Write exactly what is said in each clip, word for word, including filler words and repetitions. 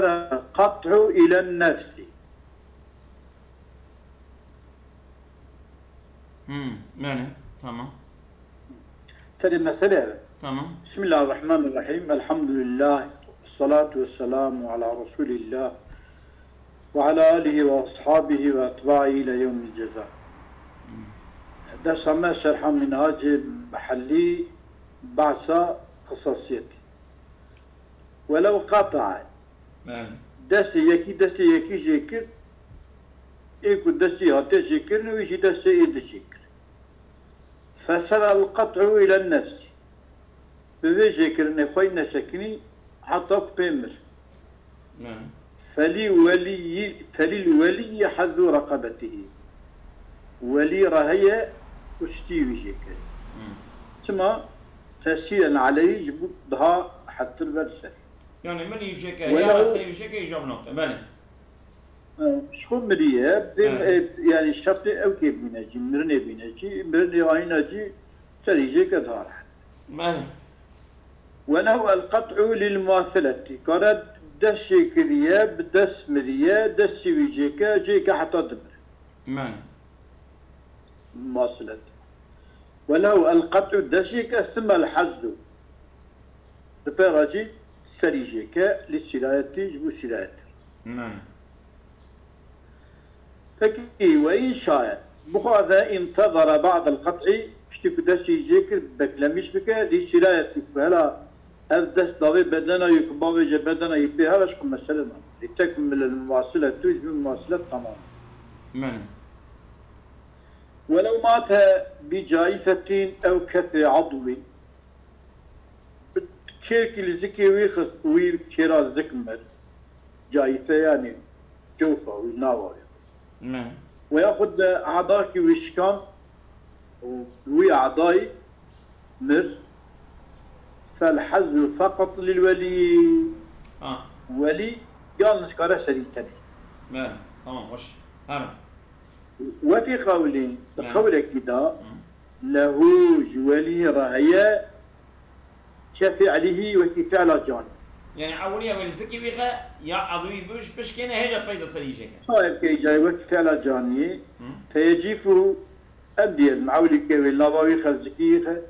القطع إلى النفس. Hmm, yani, tamam. Serê mesele. Tamam. بسم الله الرحمن الرحيم. الحمد لله. والصلاة والسلام على رسول الله. وعلى آله وأصحابه وأتباعه إلى يوم الجزاء. Hmm. Dersa me şerha Minhacê Mihellî, behsa qisasiyetê. Welew qatae. Belê. Destê yekî destê yekî jê kir, ê ku destê hate jê kirin, wî jî destê ê di jê kir. Fesara el-qet'u ile nefsî. Bi vê jêkirinê xwe nesekinî heta ku pê mir. Belê. Felî welîyî, felîl welîyî hezzu reqebetihî. Welî re heye ku stî wî jê kir. Hmm. Çima? Tesîlen aleyhî, ji bo daha hetir ber ser. Yani min î jê ke, ya serî jê ke îcab nake. Belê. Ji xwe miriye, dê Evet. e, yani şertê ew kê bîne jî, mirinê bîne jî, mirinê ayîna jî serî jê ke daha rehet. Belê. Welew el-qet'u lil muwasiletî. Kare dest jê kiriye, bi dest miriye, destî wî jê ke, jê ke heta dimire. Belê. Muwasilet. Welew el-qet'u, dest jê ke, summa el-hezzu. Di pê re jî serî jê ke, li sîrayetî, ji bo sîrayetê. Belê. Pekî, we in şaye, bixwaze intezara ba'd el-qet'î, piştî ku destî jê kir, beklemîş bike, lî sîrayetî ku hela ev dest davê bedena yê ku bavêje bedena yê pê here ji xwe mesele nake. Lî tekmil el-muwasiletu, ji bo muwasilet tamam. Belê. Welew mate bi caisetin ew kesri adwin. Kêrkî li zikê wî xist, wî kêra zik mir. Caîse yanî cewfa wî, nava wî. Me. Ve yaxud de edakî wî şikan û wî edayî mir. Fel hezzu feqet lil welî. Ha. Welî yalnız kare serî tenê. Me. Tamam, hoş. Herin. Ve fî qewlî, di Me. qewlekî de, Hı. lehu ji welî re heye, ke fi'lihî wekî fi'la canî. Yani ewiliye welî zikî wî xe, ya edwî biş-, bişkêne hêja peyda serî jê ke. Çawa ke îcarê wekî fi'la canî, Hı. feyecîfu, em diyê, em ewlî ke wê nava wî xe, zikî wî xe.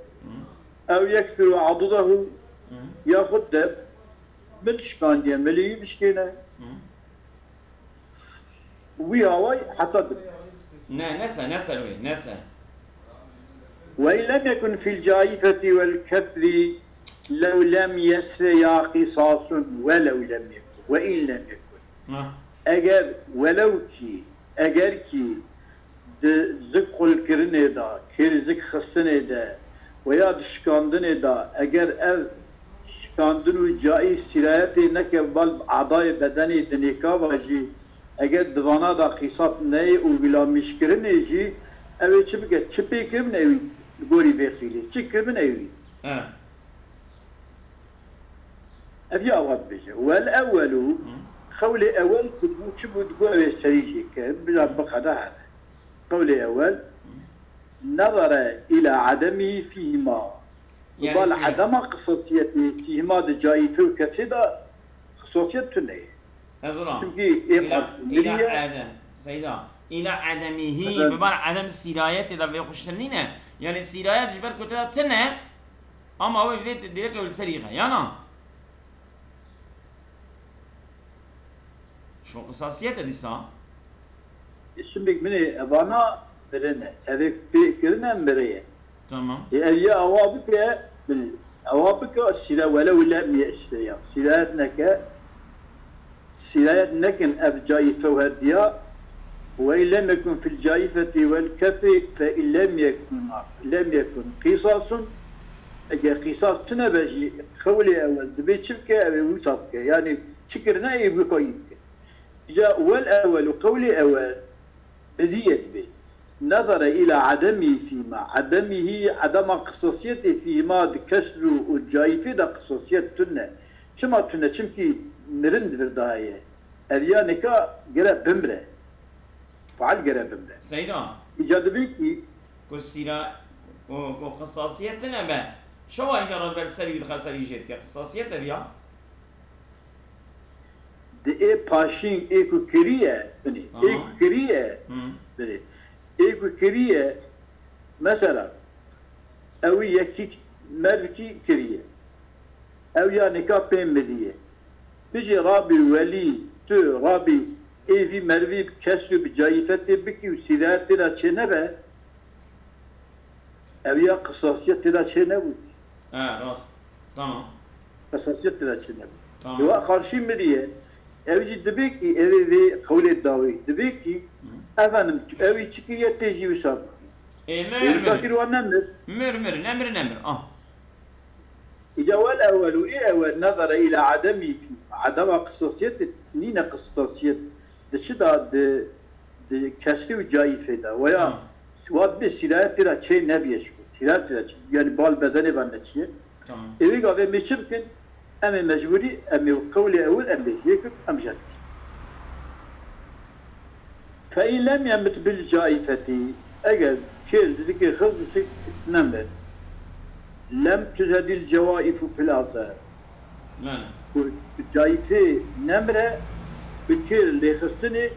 Hı. Ew yeksiru adudahu, Hı. yaxud de min şikandiye, milî wî bişkêne. Hı. Wî awayî heta dibe. Ne, ne ser, ne ser wê, ne ser. Ve in lem yekun fil caîfeti vel kesri lev lem yesreya qîsasun ve lev lem yekun. Ve in lem yekun. Ha. Eger, welew kî, eger kî di zik qulkirinê de, kêrî zik xistinê de, Ve ya di şikandinê de, eger ev şikandin û caîz sîrayetê neke bal bi edayê bedenê di nêka ve jî, eger di vana de qîsas neyê û wîlamîşkirinê jî, ew ê çi bike? Çi pê kiribin ewî li gorî vê qîlê? Çi kiribin ewî? He. Ev ya awa dibêje. Wel ewwelu, Hı. xewlê ewel ku dibû çi bû, dibû ew ê serî jê ke, bila biqede here. Qewlê ewel, Hı. nezere îla edemî fîhîma. Yani Bal sî- edema qisasiyetê fîhîma di caîfe û kesê de qisasiyet tune ye. Ez ona. Çimkî ê Îla, qas îla miriye. edem. Seyda. Îla edemîhî, Efendim? bi bar edem sîrayetê de vê xuştir nîne. Yani sîrayet ji ber ku te de tune, ama wê vê direkt ew li ser îxe. Yana? Şo qisasiyet e dîsa. Şimdik min ê evana birine. Ev ê pê kirine miriye. Tamam. Ê ev ya awa bike, bil, awa bike, sîre welew lem ye işte ya. Sîrayet neke, sîrayet nekin ev caîfe û hediya. Ve in lem yekun fil caîfeti vel kefi fe in lem yekun, lem yekun qîsasun. Eger qîsas tune be jî, qewlê ewel dibê çi bike, ew ê wisa bike. Yani çi kirine, ê wî xwe yî bike. Îca wel ewel û qewlê ewel bi vî yê dibê. Nezere îla edemî fîma, edemîhî, edema qisasiyetê fîma di kesr û, û caîfê de qisasiyet tune. Çima tune? Çimkî mirin di vir de heye. Ev ya nika gere bimre. Faal gere bimre. Seyda. Îca dibê kî Ku sîra, ku, ku qisasiyet tune be. Şewa îca re ber serî wî dixe serî jê dike. Qisasiyet ev ya. Di ê paşîn ê ku kiriye, binê, ê Aha. ku kiriye, Hı. binê, ê ku kiriye, mesela, ew yekî mervikî kiriye. Ew ya nika pê miriye. Tu jî rabî welî, tu rabî ê vî mervî bi kesr û bi cayîfetê bikî û sîrayet tê de çê nebe, ew ya qisasiyet tê de çê nebû. He, rast. Tamam. Qisasiyet tê de çê nebû. Tamam. Ewa qarşî miriye, ew jî dibê kî, ew ê vê qewlê dawî, dibê kî, Hı. efendim, ew ê çi kiriye tê jî wisa bikî. Ê, mir, Ê wisa mir. kir wan nemir. Mir, mir, nemir, nemir. Ah. Îca wel ewel û ê ewel nezere îla edemî fî. Edema qisasiyet nîne qisasiyet. Di çi da di, di kesrî û cayîfê de. Weya Tamam. siwat bê sîrayet tê de çê nebiye şikû. Sîrayet tê de çê. Yani bal bedenê ve neçiye. Tamam. Ê wî gavê me çi bikin? Em ê mecbûrî, em ê qewlê ewil, em ê yek, em jê dikin. Fe in lem yemut bil caîfetî, eger kêr didikê xizm sik nemir, lem tuzedil cewaifu fil azer. Mene. Ku caîfê nemre, bi kêr lêxistinê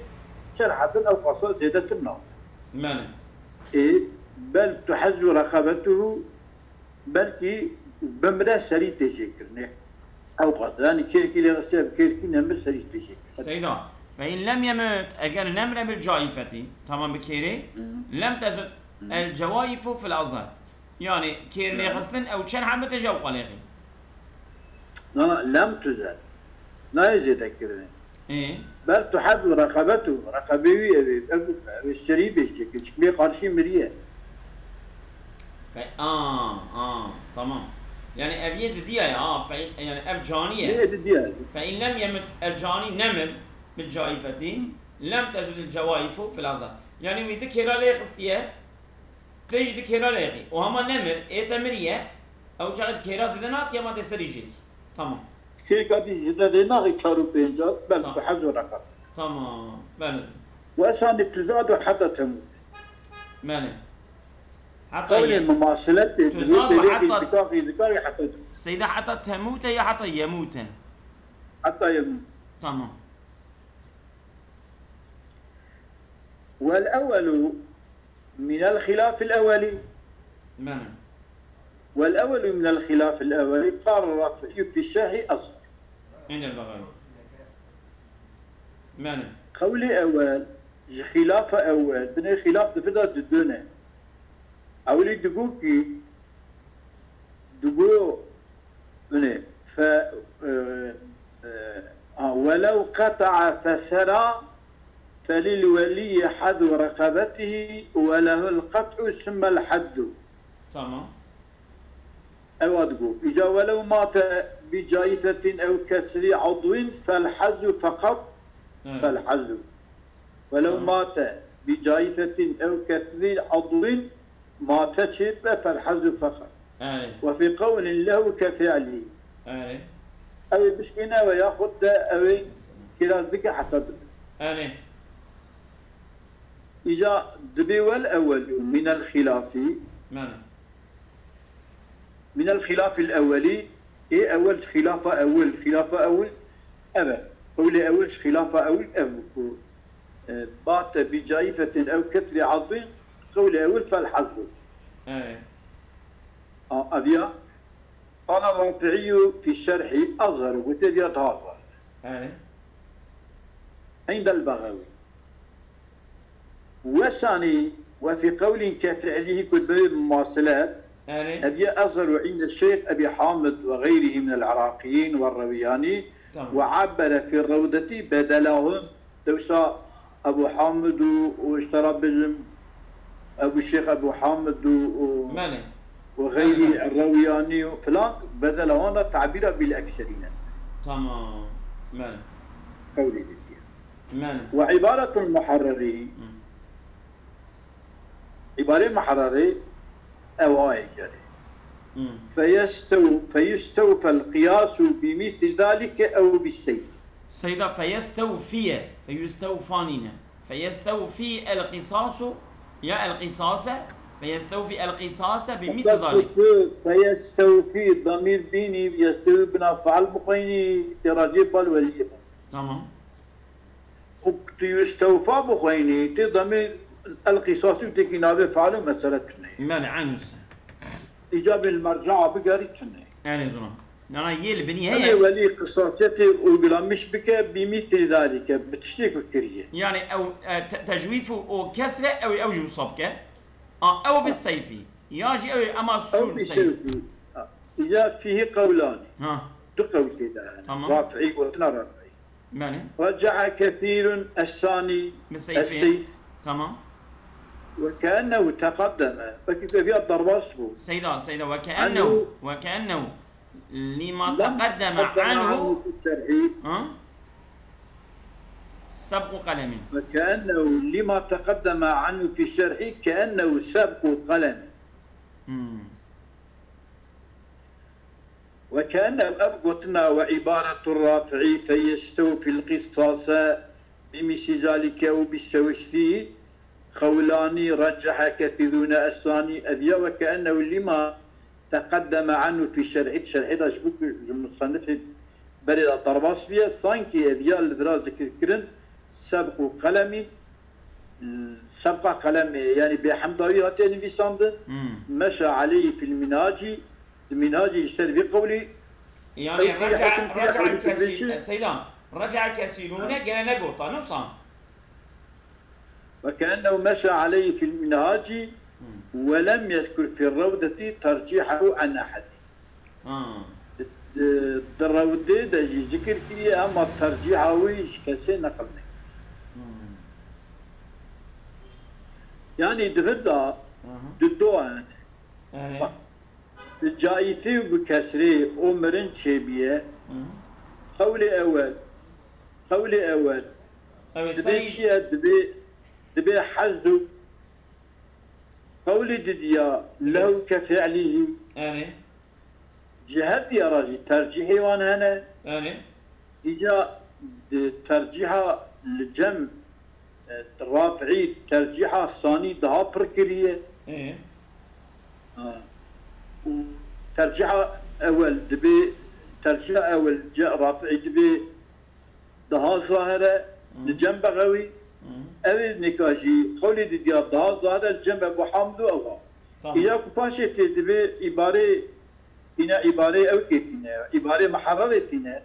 çer hebin ew qasa zêdetir nabe. Mene. Ê, bel tuhezzu reqabetuhu, belkî bimre serî tê jêkirinê. Ew qas. Yani kêrkî lêxistî, kêrkî nemir serî tê jêkirinê. Seyda, fe in lem yemut, eger nemre bil caîfetî, tamam bi kêrê, Hı. lem tezul Hı. el cewaifu fil azar. Yani kêr Hı. lêxistin ew çend hebe tê jî ew qalêxî. Na, lem tuze. Nayê zêdekirinê. Ê? Bel tuhezzu reqabetu, reqabê wî ev ê, ev, ev ê serî bê çêkir, çikmê qarşî miriye. Fe, a, a, tamam. Yani ev yê didiya ya, a, fe, yani ev canî ye. Yê didiya. Fe in lem yemut el canî nemir bil caîfetî, lem tezul el cewaifu fil azar. Yani wî di kêra lê xistiye, Tê jî di kêra lêxî. O hema nemir, ê te miriye, ew çaxê di kêra zêde nake, hema tê serî jêdî. Tamam. Kêrka dî zêde dê naxî çar û pênc, belkî Tamam. bi hezar reqam. Tamam, belê. Wesanî tuzadu heta temût. Belê. Heta Qewlê ye- mumaseletê, Tuzadu divê heta- dikaxî, dikaxî heta temût. Seyda heta temûte ya heta yemûte? Heta yemût. Tamam. Wel ewelu من الخلاف الأولي. Belê. والأول من الخلاف الأولي قال الرافعي في الشرح أظهر. Îndî bexew. Belê. Qewlê ewel ji xîlafa ewel, binê xîlaf di vir de di du ne. Ewilî digo kî, digo, binê, fe, e, e, a, ولو قطع فسرى فللولي حذو رقبته وله القطع ثم الحد. Tamam. Ewa digo. Îca ولو مات بجائفة أو كسر عضو فالحذو فقط. Evet. فالحذو. ولو Tamam. مات بجائفة أو كسر عضو مات çê be فالحذو فقط. Evet. وفي قول له كفعله. Evet. Ew ê bişkîne we yaxud de ew ê kiraz dike heta dibe. Evet. Îca dibê ول أول من الخلاف. Belê. من الخلاف الأولي، ê ewel ji xîlafa ewil, xîlafa ewil ev e. Qewlê ewil ji xîlafa ewil ev bû ku, e, بات بجائفة أو كسر عضو، qewlê ewil فالحذو. Evet. A, ev ya. قال الرافعي في الشرح أظهر، gote diya daha zahir. Evet. عند البغوي. Wesanî وفي قول كفعله ku bi mumasile, Evet. ev ye أظهر عند الشيخ أبي حامد وغيره من العراقيين والروياني Tamam. وعبر في الروضة بدلهم. Dewsa Ebu Hamid û, û işte ra bijim, Ebu Şêx Ebu Hamid û, û, Belê. û xeyrî Belê, belê. Rewyanî û filan, bedela wan re tabîra bîl ekserîne. Tamam. Belê. Qewlê dîtiye. Belê. Ve îbaretul muharrerî. Hı. Îbarê muharrerê ew ayê carê. Hı. Feyestew-, feyustewfel qiyasu bi misli zalike ew bi seyf. Seyda feyestewfiye, feyustewfa nîne. Feyestewfi el qisasu ya el qisase, feyestewfi el qisase bi misli zalik. Feyestewfi damîr bînî, yestewî bina faal bixwînî, tê racê bal weliyê be. Tamam. tu yestewfa bixwînî, tê demê el qîsasî û têkî navê feal û mesele tune. Belê, eyn wisa. Îcabê li mercaa bigerî tune. Erê zûna. Nana yê li binî Em ê heye. welî qisasiyetê uygulanmış bike, bi mîslî zalike, bi tiştê ku kiriye. Yani ew, e, te-, tecwîf û, û kesre ew, ew jî wisa bike. A, ew bi seyfî. Ya jî ew ema Ew şûn bi seyf. seyfî. Ha. Îca fîhî qewlanî. Ha. Du qewl tê de hene. Tamam. Rafi'î, gotina Rafi'î. Belê. Rece'a kesîrun es-sanî Bi seyfî. es-seyf. Tamam. Ve keennehu teqaddeme. Wekî ku ev ya derbas bû. Seyda, seyda, ve keennehu, Anhu ve keennehu. Lima Lem teqaddeme teqaddeme anhu. anhu fi şerhi. Ha? Sebqu qelemin. Ve keennehu lima teqaddeme anhu fi şerhi keennehu sebqu qelemin. Hmm. Ve keennehu ev gotina ve îbaretu Rafi'î feyestewfîl qîsase bi mîslî zalike û bi sewistî qewlanî recehe kesîrûne es-sanî ev ya ve keennehu lima teqeddeme anhu fî şerhî, şerhê de ji bo ku ji musennifê berê de derbas biye, sankî ev ya li vira zikir kirin, sebq û qelemî, sebqa qelemê, yanî bê hemda wî hatiye nivîsandin, Hmm. meşa aleyhî fîl minhacî, di minhacî li ser vî qewlî, Yani ew kî reca, hekim kî reca qewlî kesî, kiriş. e, Seydan, reca kesîrûne gene negota, ne wisa? Ve keennehu meşa aleyhî fîl minhacî Hmm. ve lem yezkur fî rewdetî tercîhehu an ehedî. Ha. Di, di, di rewdê de jî zikir kiriye, ema tercîha wî ji kesê neqil nekiriye. Hmm. Yanî di vir de Aha. di do hene. Erê. Bak, bi caîfî û bi kesrê û mirin çêbûye. Hı. Qewlê ewel, qewlê ewel. Ew ê Dibê serî çi ye? Dibê, dibê hezû. Qewlê didiya, Dibê lew s- ke fi'lî. Erê. Ji her diya re jî tercîhê wan hene. Erê. Îca di tercîha li cem, e, Rafi'î tercîha sanî daha pir kiriye. Ê. Ha. Û tercîha ewel dibê, tercîha ewel ce-, Rafi'î dibê daha zahir e, Hı. li cem Bexewî. Hı. Ev ê nika jî qewlê didiya daha zahir e li cem Ebu Hamid û ewa. Tamam. Îca ku paşê tê dibê îbarê, îne îbarê ew kê tîne, îbarê muherrerê tîne,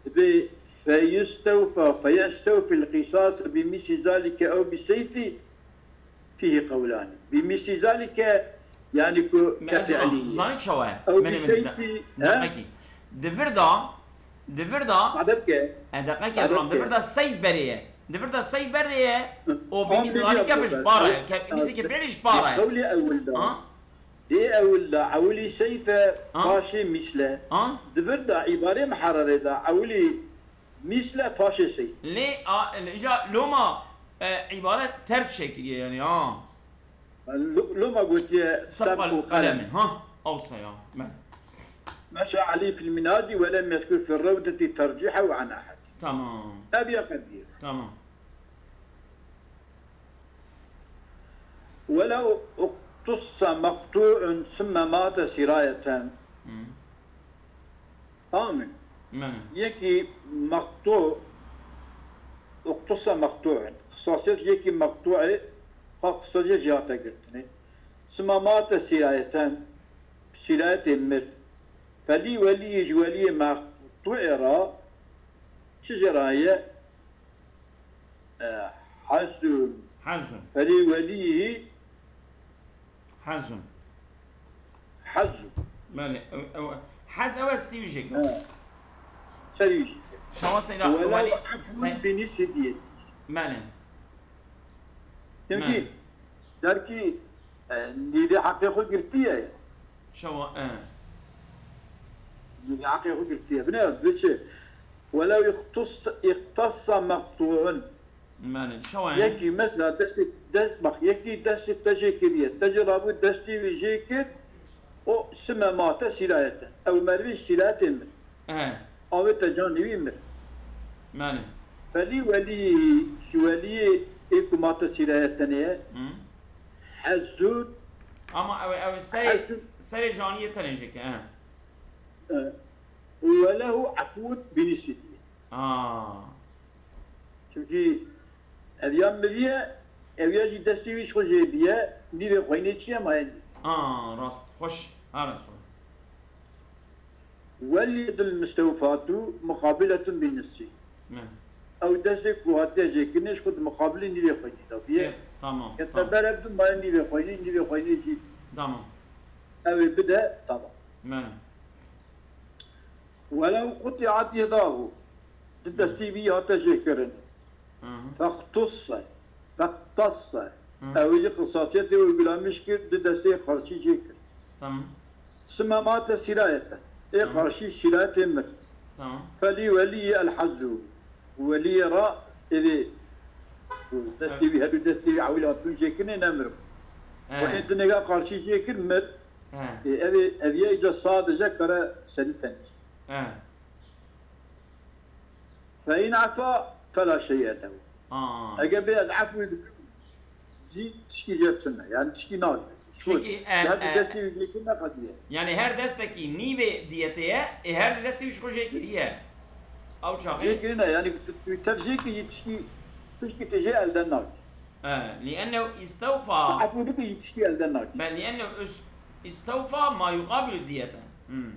dibê feyustewfa, feyestewfil qîsas bi mîsî zalike ew bi seyfî fîhî qewlanî. Bi mîsî zalike, yanî ku Me ez zanim, zanik çawa ye? Ew bi seyfî, he? Deqekî. Di vir da, di vir da, Sade bike. E, deqekî Sade Abdullah, di bike. vir da seyf berê ye. Di vir da seyf berê ye. Hı. O bi mîsî zalike bi ji para ye. Ke-, mîsî ke fi'lî ji para ye. Qewlê ewil da. Ha? Dê ewil da, ewilî seyf e, Ha? paşê mîsle. Ha? Di vir da, îbarê muherrerê da, ewilî mîsle, paşê seyf. Lê, a, lê îca loma, e, îbare ters çêkiriye yani, ha. Lo-, loma gotiye Sebqal sebq û qelem. qelemin, ha? Awsa ya, ben. Meşa Elî fil minhacî ve lem yezkur fil rewdetî tercîhe ve an ehedî. Tamam. Ev ya qedîr. Tamam. Welew uqtussa maqtu'un sümme mate sirayeten. Hı. Tamam mı? Mene. Yekî maqtu, uqtussa maqtu'un. Qisasiyet yekî maqtu'ê, ha qisasiyet jî hate girtinê. Sümme mate sirayeten, sirayetê mir. Felî welî ji weliyê maqtu'ê ra çi jê ra ye? E, hezun. Hezun. Ferî welî. Hezun. Hezun. Belê, ew, ew, hez ew stî wî jê kir. He. Serî wî jê kir. Şawa Seyda, Welew welî, efûn se- bînî sidiyê. Belê. Çimkî Belê. derkî, e, nîvê heqê xwe girtiye. Şawa, e. Nîvê heqê xwe girtiye. Bine, biçe. Welew îxtus-, îxtassa meqtû'un. Mane, çawa yani? Yekî mesela destê, dest, bak, yekî destê te jê kiriye. Te jê rabû destê wî jê kir, o sime mate sîlayete. Ew merivî sîlayetê min. He. Avê te canê wî mir. Mane. Felî welî, ji weliyê ê ku mate sîlayete ne ye. Hı. Hezûn. Ama ew, ew serê, Hezûn. serê caniyê te ne jê ke, he. E, welehu efûn bînî sidiyê. Aa. Çimkî Ev ya miriye, ev ya jî destê wî ji xwe jê biye, nîvê xwînê çi ye maye nî. Aa, rast. Xweş. Her so. Welî dil mistewfatu muqabiletun bin nisî. Ne. Ew destê ku hatiye jêkirinê ji xwe di muqabilê nîvê xwînê de biye. Tamam. Ke tamam. Teber ev du maye nîvê xwînê, nîvê xwînê jî. Tamam. Ew ê bide, tamam. Ne. Welew quti'at yedahu, di destê wî hate jêkirin. Hı hı. Fextusse, fextasse. Hı. Ew jî qisasiyetê uygulamiş kir, di destê qarşî jê kir. Tamam. Sime mate sirayete. Ê Tamam. Qarşî sirayetê mir. Tamam. Felî welî el hazzu. Welîyê ra êdî. Destê wî, her du destê wî ewil hatibûn jêkirinê nemir. He. Û ê dinêga qarşî jê kir mir. He. Ê, ev ê, ev ye îca sadece kare serî tenî. He. Fe in afa fela şey'e lehu. Aa. Eger bê ez efû dikim, jî tişkî jê tune, yani tişkî nake. Çünkü, e, Yani e, destê wî jêkir neqediye. Yani her destekî nîvê diyetê ye, ê her destê wî ji xwe jê kiriye. Ew çaxê. Jê kirine, yani tu, tu tev jê kî jî tişkî, tişkî tu jê elden nake. E, لأنه استوفى. Efû bike jî tişkî elden nake. Be, لأنه اس-، استوفى ما يقابل الدية. Hmm.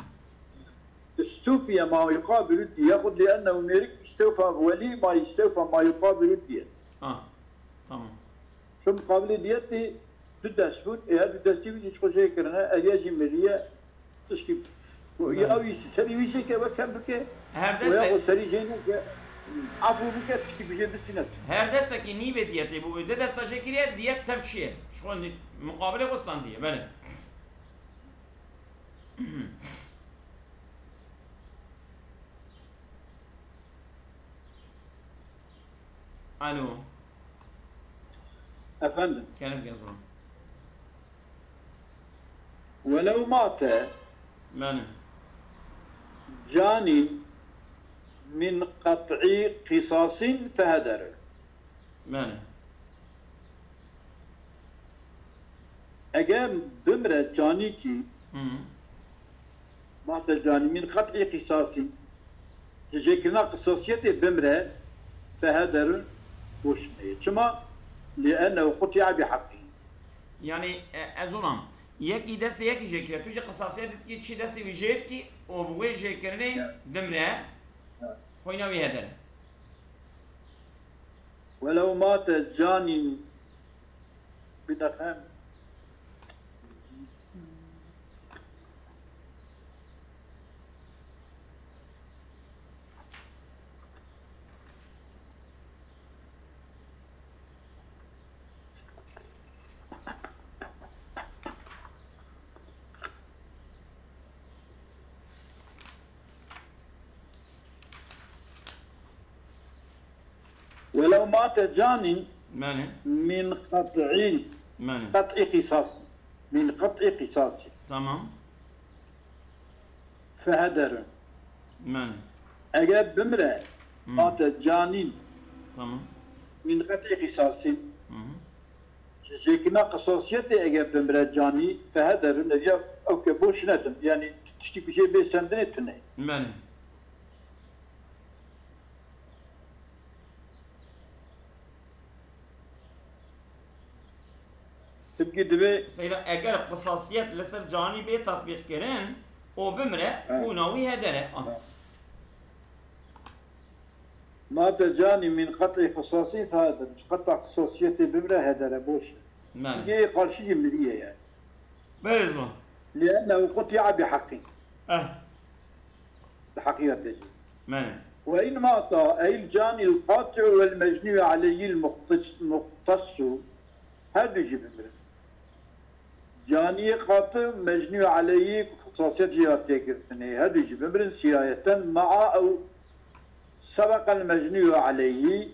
Istûfiye ma yuqabilu diye, yaxud li ennehu mêrik istewfa welî ma istewfa ma yuqabilu diye. Ah, tamam. Şu muqabilê diyetê du dest bûn, ê her du destî wî jî ji xwe jê kirine, ev ya jî miriye, tişkî, Evet. ya wî serî wî jê ke wek hem bike, Her û ya deste-, xwe serî jê neke, afû bike, tişkî bijê bistîne. Her destekî nîvê diyetê bû, di desta jê kiriye, diyet tev çi ye? Ji xwe ni-, muqabilê xwe standiye, belê. Alo. Efendim. Kerem ke zor. Welew mate Belê. canî min qet'î qîsasin fehederu. Belê. Eger bimre canîkî, Hı. mate canî min qet'î qîsasî, ji jêkirina qisasiyetê bimre, fehederun, boş neyê. Çima? Li ennehu quti'a bi haqqî. Yani, e, ez onam. Yekî destê yekî jêkire. Tu jî qisasiyet dikî, çi destê wî jê dikî, û bi wê jêkirinê Ya. dimre, Ya. Xwîna wî heder e. Welew mate canî, bir dakika. Welew mate canî Belê. min qet'î, Belê. qet'î qîsas. Min qet'î qîsasî. Tamam. Fehederun. Belê. Eger bimre, Hı. mate canî Tamam. min qet'î qîsasî. Hı hı. Ji jêkirina qisasiyetê eger bimre canî, fehederun, ev ya ew ke boş nedin. Yani tiştî ku jê bê sendinê tune. Belê. Tibkî divê Seyda, eger qisasiyet li ser canî bê tatbîqkirin, o bimre, Evet. Xwîna wî heder e. Ah. Evet. Mate canî min qet'î qisasî fehederun. Ji qet'a qisasiyetê bimre hedere boş e. Belê. Yê qarşî jî miriye yani. Belê zor. Li ennehu quti'a bi haqqî. Eh. Bi heqîqetê jî. Belê. Ve in mata eyl canî l qati'u vel mecnû aleyhî l muqtas-, muqtassu. Her du jî bimirin. Caniyê qati mecnû aleyhî ku qisasiyet jê hatiye girtinê. Her du jî bimirin sirayeten ma'a ew sebeqel mecnû aleyhî.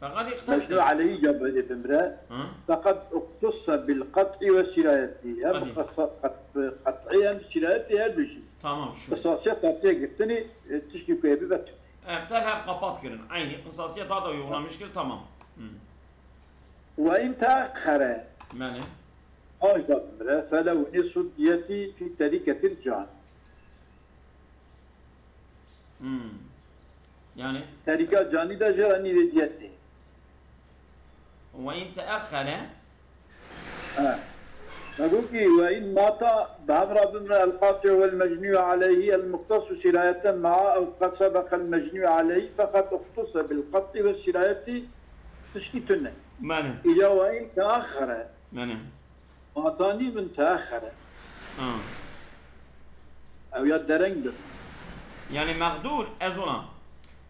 Feqet Mecnû iqtese. aleyhî ca bê bimre. Hı? Feqet iqtuse bil qet'î ve sirayetî. Hem Hadi. qisa-, qet-, qet'î hem sirayetî her du jî. Tamam şu. Qisasiyet hatiye girtinê, e, tişkî ku hê bibe tune. Evet, tev hev qapat kirin. Aynı qisasiyet hata uygulamış kir, tamam. Hı. Ve in teaxxere, Belê. paş da bimre, felehu nisu diyetî fî terîketil can. Hmm. Yani Terîka canî de jê re nîvê diyet tê. وإن تأخر. Ha. Me got kî وإن مات, bi hev re bimre القاطع والمجني عليه المختص سراية معا أو قد سبق المجني عليه فقد اختص بالقطع والسراية, tişkî tune. Mene. Îca وإن تأخر. Mene. Matanî min teaxere. Ha. Ew ya dereng bin. Yani mexdûr, ez ona.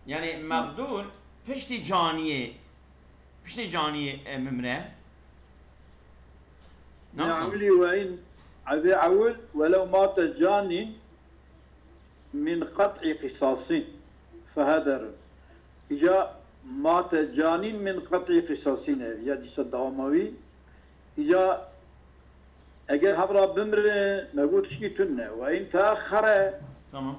Yani mexdûr piştî caniyê, piştî caniyê e, mimre. Namsam. Ne'mli ve in. Evê ewil, welew mate canin min qat'i qisasin. Fehederin. Îca mate canin min qat'i qisasin e. Ya dîsa dawama wî. Îca eger hev ra bimre, me got tişkî tune. Ve in teaxere. Tamam.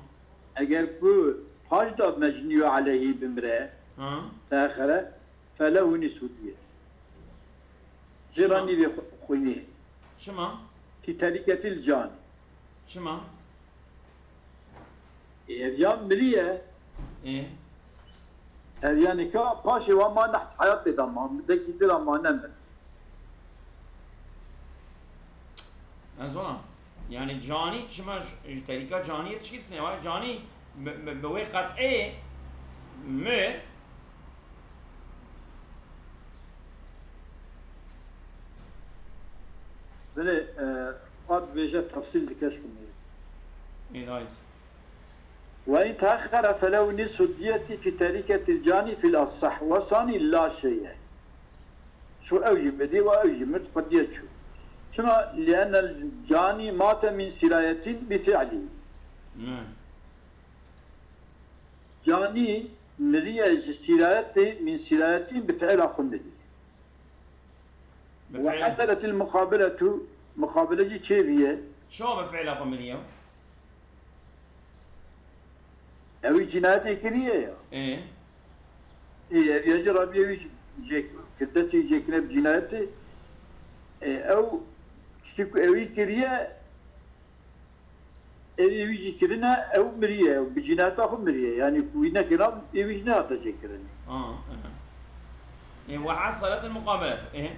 Eger ku paş da mecnî ve aleyhî bimre, Ha. teaxere, felehu nisfu diye. Jê ra Tamam. nîvê xwe-, xwînî. Çima? Fi terîketil canî. Çima? Ev ya miriye. Ê. Ev ya nika paşê wa ma neht heyat tê da ma. Dekî dira ma nemir. Ez ona. Yani canî çima j-, terîka canî tişkî disne. Wa canî bi, bi, bi wê qet'ê mir. Bile, e, ad veje tefsîl dike şûnê. Ê, dayt. Ve in teaxere felehu nisfu diyeti fi terîketil canî fil asah. Ve sanî la şeye. Şu ew jî bidî ve ew jî mit qediye çû. Çima? Lienel canî mate min sirayetin bi fi'lî. Ne. Canî miriye ji sîrayetê, min sîrayetin bi fi'la xwe miriye. Bi Ve fi'l. Haseletil muqabeletu, muqabele jî çêviye. Çawa bi fi'la xwe miriye? Ewî cinayetê kiriye ya. Ê. Ê, ev ya jî Rabî ewî jê kirdetê jê kine bi cinayetê. Ê, ew tiştê ku ewî kiriye, ewî wî jî kirine, ew miriye, ew bi cinayeta xwe miriye. Yani ku wî nekira, ewî jî nehate jêkirinê. Aa, evet. Ê, ve hasalet el muqabelet. Ê.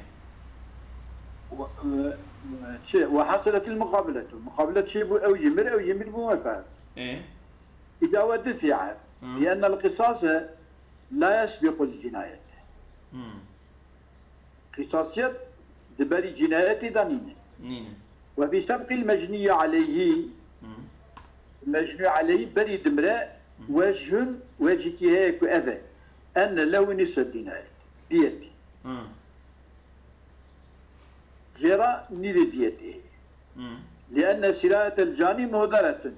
Ve, ve, çi, ve haseletil muqabeletu. Muqabelet çi bû, ew jî mir, ew jî mir bû me fer. Ê. Îda ve dufi'e. Hı. Liennel qisase la yesbiqul cinayet. Hmm. Qisasiyet di berî cinayetê de nîne. Nîne. Ve fî sebqil mecniyyi aleyhî, Hı. mecnû aleyhî berî dimre, Hı. Vecihun, vecihkî heye ku ev e. Enne lehu nisfe dînayet. Diyetî. Hı. Jê re nîvê diyetê heye. Hı. Lienne sîrayetel canî muhderetun.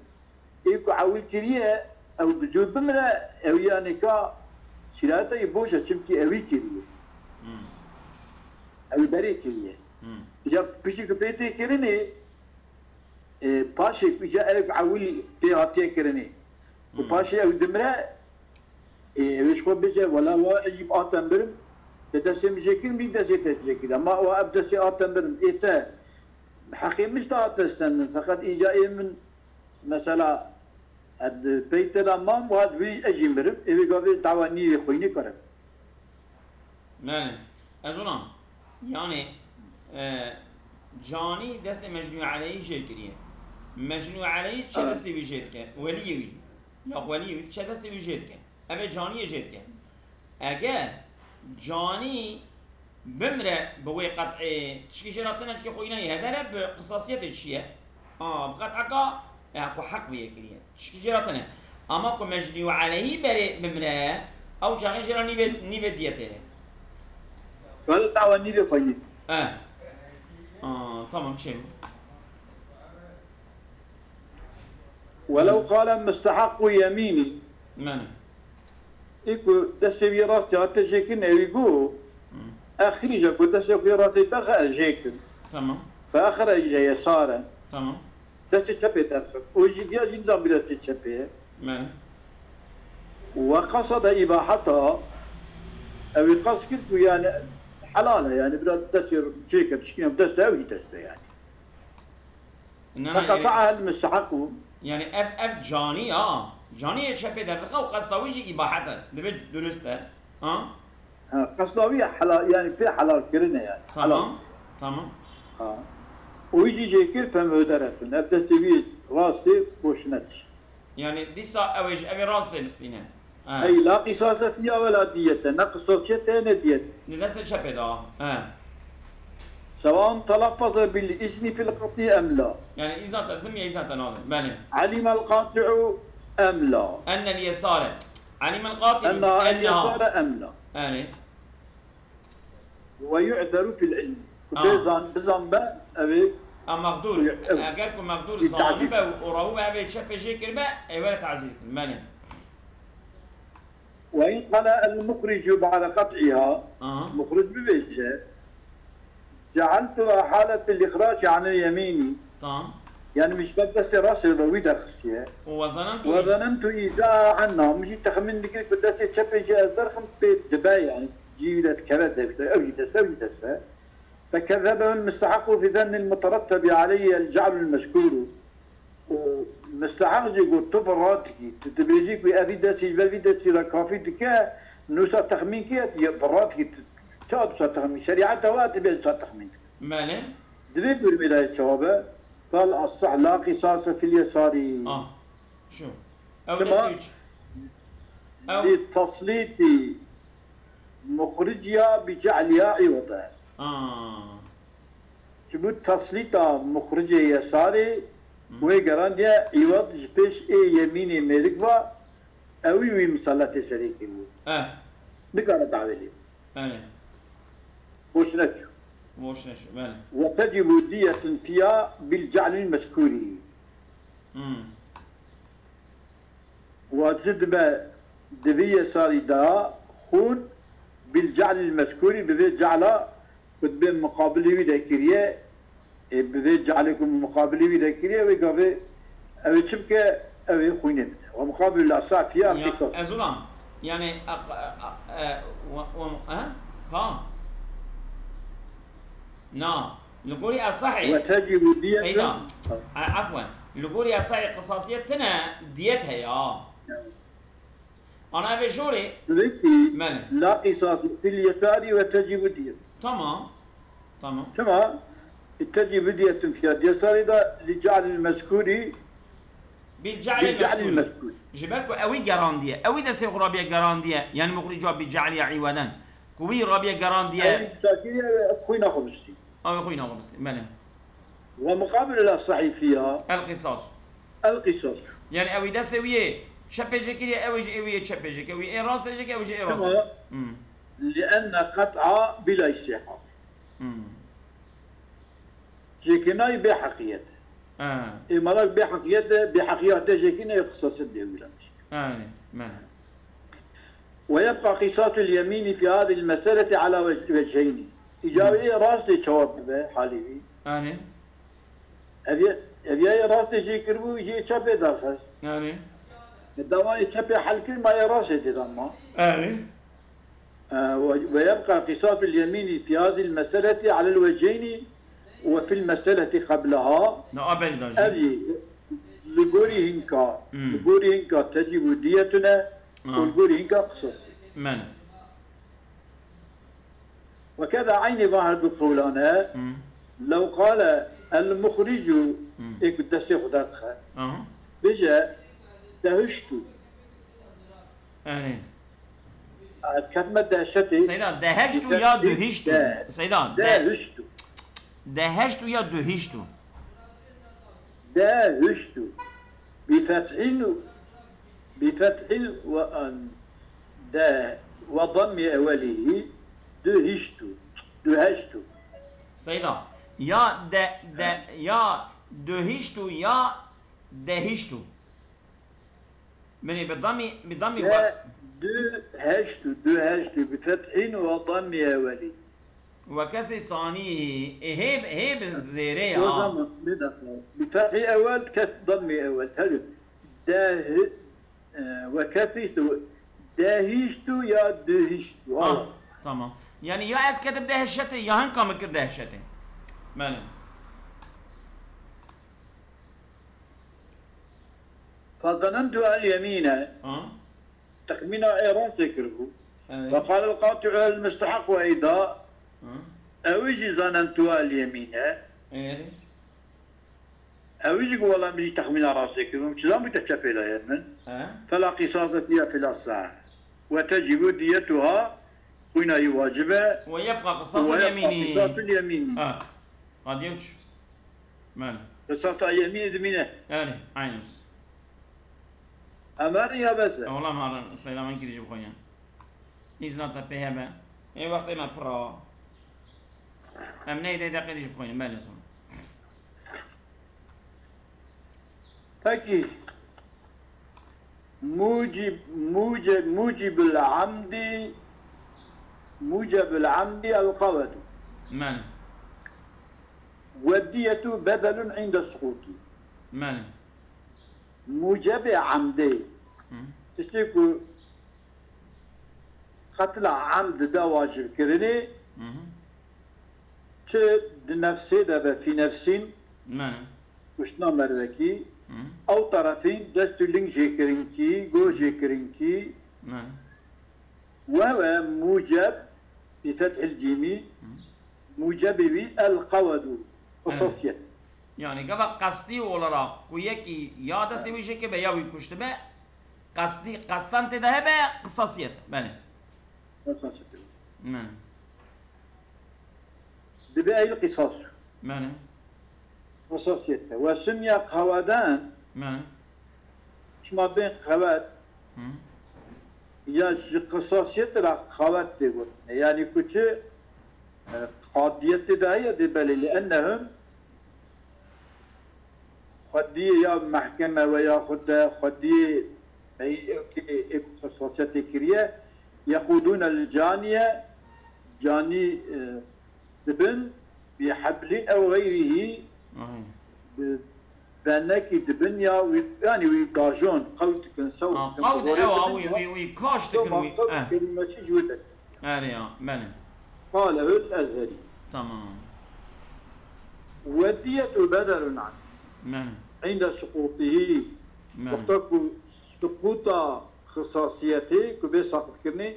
Ê ku ewil kiriye, ew bi cû bimire, ew ya nika sîrayeta yê boş e, çimkî ewî kiriye. Hı. Ewî berê kiriye. Hı. Îca piştî ku pê tê kirinê, e, paşê ku îca ew ewil pê hatiye kirinê. Û Hı. Paşê ew dimire, e, ew ji xwe bêje, wela wa ez jî bi ate mirim, te destê min jê kir, min destê te jê kir. Ema wa ev destê ate mirim, ê te heqê min ji te hate stendin. Feqet îca ê min, mesela, ez pey te de mam, wa wî ez jî mirim, ê wê gavê dawa nîvê xwînê kirim. Belê. Ez ona. Yani, e, canî destê Mecnû Eleyî jê kiriye. Mecnû Eleyî çi Evet. destê wî jê dike? Weliyê wî. Ya weliyê wî çi destê wî jê dike? Ev ê caniyê jê dike. Eger canî bimre bi wê qet'ê tişkî jê re tine, kê xwe îna yê heder e, bi qisasiyetê çi ye? A, bi qet'eka, ya ku heq bi yê kiriye. Tişkî jê re tine. Ama ku Mecnû Eleyî berê bimre, ew çaxê jê re nîvê, nîvê diyetê ye. Wela dawa nîvê xwînê. E. A, tamam, çê bû. Welew qale mustehequ yemînî. Mene. Ê ku destê wî rastî hate jêkirin, ewî got, Hı. Exrîje ku destê xwe rastî derxe ez jêkim. Tamam. Fe exreje yesare. Tamam. Destê çepê derxe. O jî diya jî nizam bi destê çepê ye. Mene. Ve qasada îbaheta, ewî qas kir ku yani helal e, yani biraz destê çêke, tişkîne destê ew jî dest e yani. Na, na, yani, Feqeta'ahel mustehequ. yani ev, ev canî ya. Canî yê çepê derdixe û qesta wî jî îbahet e. Divê durist e. Ha? Ha, qesda wî hela-, yani pê helal kirine yani. Helal. Tamam. Tamam. Ha. O wî jî jê kir femhûderetun. Ev destê wî rastê boşine diş. Yani dîsa ew ê ji ev ê rastê bistîne. Ha. Ey la qisase fiha ve la diyete. Ne qisasiyet e ne diyet. Di destê çepê de. Ha. Sewan telaffaze bil izni fil qat'i em la. Yani îzna te dim ya îzna te nadim. Belê. Alimel qati'u em la. Ennel yesare. Alimel qati'u. Enna el yesare em la. Yani. Ve yu'zeru fil ilm. Ah. Bizan, bizan be, evi. A mexdur. Evet. Eger ku mexdur Bir zanî tazî. Be û rahu be evê çepê jê kiribe, ê were tazîr kin. Belê. Ve in qala el muxricu ba'de qat'iha. Aha. Muxric bibêje. Cealtuha haletel îxraci anil yemînî. Tamam. Yani min ji ber destê rastê ve wî derxistiye. Û we zanentu. Ve zanentu îza anna. Min jî texmîn dikir ku destê çepê jî ez derxim pê dibe yani. Cî wî de dikeve devre. Ew jî deste, ew jî deste. Fekezebe el mustehaku fi zennil muterettebi aleyhi el ce'lul mezkûru. Û musteheq jî got tu vira dikî. Tu dibêjî ku evî destî ji ber vî destî re kafî dike, nûsa texmîn kiriye, tu vira dikî. Tu ça dûsa texmîn? Şerîeta we dibê dûsa texmîn dike. Belê. Di vê durumê de çawa be? Fal asah la qisase fil yesarî. Ah. Şu. Ew Tima- destî üç. Ew. Li taslîtî muxriciya bi ce'liya îwede. Ah. Ji bo taslîta muxricê yesarê wê gerandiye îwed ji pêş ê yemînê mêrik va ewî wî misaletê serê kiriye. Eh. Nikare dawê lê. Belê. Boşine çû. Boşine çû. Belê. Ve tecibu diyetun fiha bil ce'lil mezkûrî. Hmm. Wacib dibe di vî yesarî de xûn bil ce'lil mezkûrî bi vê ce'la ku dibe muqabilê wî de kiriye, ê, bi vê ce'lê ku muqabilê wî de kiriye, wê gavê ew ê çi bike, ew ê xwînê bide. Ve muqabilul asah fiha Ya, qisas. ez ulam. Yani, a, a, a, e, wa, wa, ha? Ha? Na. Li gorî esahî. Ve tecibu diyetun. Seyda. A, afwen. Li gorî esahî qisasiyet tine diyet heye, ha. Ana eve jorê. Divê ki Belê. la qisas fil yesarî ve tecibu diyet. Tamam. Tamam. Çima? Tecibu diyetun fiha yesarî de li ce'lil mezkûrî Bil ce'lil bil ce'lil mezkûr. mezkûr. Ji ber ku ewî gerandiye. Ewî destê xwe rabiye gerandiye. Yani muxrica bi ce'liya îweden. Ku wî rabiye gerandiye. Ew çakiriye xwîna xwe bistî. Ew xwîna xwe bistî. Belê. Ve muqabilul asahî fiha El qisas. el qisas. Yani ewî destê wî yê çepê jê kiriye, ew jî ewî yê çepê jê kiriye. Wî ê rastê jê kiriye, ew jî ê rastê. Tamam. Hmm. Li enne qet'a bila îstîhqaq. Hmm. Jêkirina bê heqiyet. Ha. Ê malak bê heqiyet e, bê heqiyet e jêkirine qisasiyet bê wî re. Yani, belê. Ve yebqa qisasul yemînî fi hadil meseleti ala vec-, vecheyni. Îca wê ê rastê çawa bibe halî wî. Yani, Ev ya, ev ya ê rastê jê kiribû, jê çepê derxist. yani, Dawa ê çepê hel kir, ma ê rastê tê de ma. yani. E, ve, ve yebqa qisasul yemînî fi hadil meseleti alel vecheyni ve fil meseleti qebleha. Na abel da Ev jî. jî li gorî hinka, Hmm. li gorî hinka tecîbu diyetune Ha. û li gorî hinka qisasî. Men. Ve keda eynî van her du qewlan e. Hmm. Lew qale el muxricu Hmm. ê ku destê xwe derdixe. Aha. Bêje dehiştu. Yani. Ez ketime dehşetê. Seyda, deheştu ya duhiştu. De- Seyda, de, Dehiştu. deheştu ya duhiştu. Dehiştu. Bi fethin bi fethin ve an de ve dammi evvelihi duhiştu. Duheştu. Seyda, ya de, de, ya duhiştu ya dehiştu. Minê bi damî, bi damî De we. Duheştu, duheştu bi fethin ve dammi evveli. Ve kesrî sanî, e, hê, hê bi zêrê O ya. zaman, bir dakika. Bi fethi evvel, kes dammi evvel. Tabii. De, e, ve kesrî işte, dehiştu ya duhiştu. Ah, Allah. Tamam. Yani ya ez ketim dehşete, ya hinka min kir dehşete. Belê. Fazanentu el yemine. Ha? Texmîna ê rastê kiribû. Evet. وقال القاطع المستحق أيضا، Hı. أوجي ظننتها اليمين. Evet. Ew jî ku wela min jî texmîna rastê kir, min çi zan bû te çepê dayê min. He. فلا قصاص فيها في الأصح. وتجب ديتها, xwîna yî wacib e. ويبقى قصاص اليمين. قصاص اليمين. Ha. Qadiye çi? Belê. Qisasa yemînê dimîne. Belê, aynı. Emar ya bes e. Olam har, seyda min kirî jî bixwîne. Îzna te pê hebe. Ê wextê me pir a. Em neyê dê deqê dî jî bixwînin, belê zon. Peki, mucib, mucib, mucibul amdi, mucibul amdi el qawadu. Belê. Ve diyetu bedelun inde sukuti. Belê. Mucebê amdê. Hı. Tiştê ku qetla amd de wacib kirinê, Hı hı. çi di nefsê de be, fî nefsîn, Belê. kuştina mervekî, Hı. ew terefîn dest û ling jêkirinkî, go jêkirinkî, Belê. Ve ve muceb, bi fethil cîmî, Hı. mucebê wî el qawadu, Belê. qisasiyet. Yani gava qestî olarak ku yekî ya destê wî jêkiribe ya wî kuştibe, qestî, qestan tê de hebe, qisasiyet. Belê. Qisasiyet. Belê. Dibe el qisas. Belê. Qisasiyet. Ve summiye qawadan. Belê. Çima bên qawad. Hı. Ya ji qisasiyet re qawad tê gotin. Yani ku çi, e, qadiyetê de heye dê belê li ennehum xwediyê ya mehkeme ve yaxud de xwediyê heyetê ê ku qisasiyetê kiriye, yeqûdûne li caniye, canî, e, dibin, bi heblin ew xeyrihî, Ahê. bi benekî dibin ya wî, yani wî dajon, qewt dikin, sewt Ha, dikin, qewt bi gorê ew a, dibin wî, ya, wî, wî kaş dikin, doma wî, qewt eh. kelimesi ji wî derketiye. Erê ya, belê. Qalehul Ezherî. Tamam. Ve diyetu bedelun an. Belê. Inde suqutihî. Belê. Wexta ku suquta xisasiyetê, ku bê saqitkirinê,